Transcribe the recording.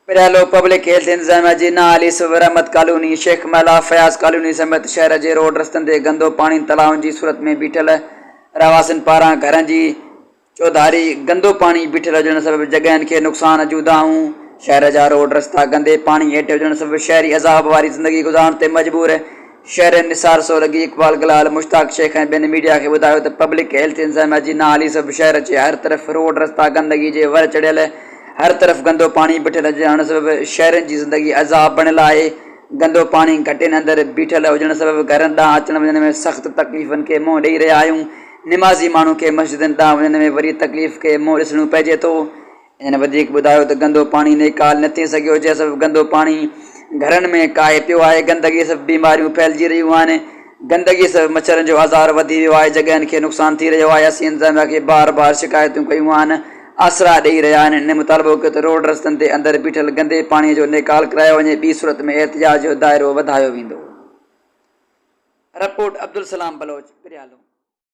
Pryalo public health انتظاميا جي نااهلي سبب رحمت ڪالوني، شيخ محلا، فياض ڪالوني سميت شهر جي روڊ رستن تي گندو پاڻي تلائن جي صورت ۾ بيٺل رهواسين پاران گهرن جي چوڌاري گندو پاڻي بيٺل هجڻ سبب جڳهين کي نقصان جون دانهون، شهر جا روڊ رستا گندي پاڻي هيٺ هجڻ سبب شهري عذاب واري زندگي گذارڻ تي مجبور، شهرين نثار سولنگي، اقبال گلال، مشتاق شيخ ۽ ٻين ميڊيا کي ٻڌايو ته پبلڪ هيلٿ انتظاميا جي نااهلي سبب شهر جي هر طرف روڊ رستا گندگي جي ور چڙهيل، هر طرف گندو پاڻي بيٺل هجڻ سبب شهرين جي زندگي عذاب بڻيل آهي، گندو پاڻي گهٽين اندر بيٺل هجڻ سبب گهرن ڏانهن اچڻ وڃڻ ۾ سخت تڪليفن کي منهن ڏئي رهيا آهيون، نمازي ماڻهو کي مسجدن ڏانهن وڃڻ ۾ وري تڪليف کي منهن ڏسڻو پئجي ٿو. هن وڌيڪ ٻڌايو ته گندو پاڻي نيڪال نه ٿي سگهيو جنهن سبب گندو پاڻي گهرن ۾ ڪاهي پيو آهي، گندگي سبب بيماريون ڦهلجي رهيون آهن، گندگي سبب مڇرن جو آزار وڌي ويو آهي، جڳهين کي نقصان ٿي رهيو آهي، اسين انتظاميا کي بار بار شڪايتون ڪيون آهن، آسرا ڏئي رهيا آهن، هن مطالبو ڪيو ته روڊ رستن تي اندر بيٺل گندي پاڻي جو نيڪال ڪرايو وڃي، ٻي صورت ۾ احتجاج جو دائرو وڌايو ويندو. رپورٽ، عبدالسلام بلوچ، پريالو.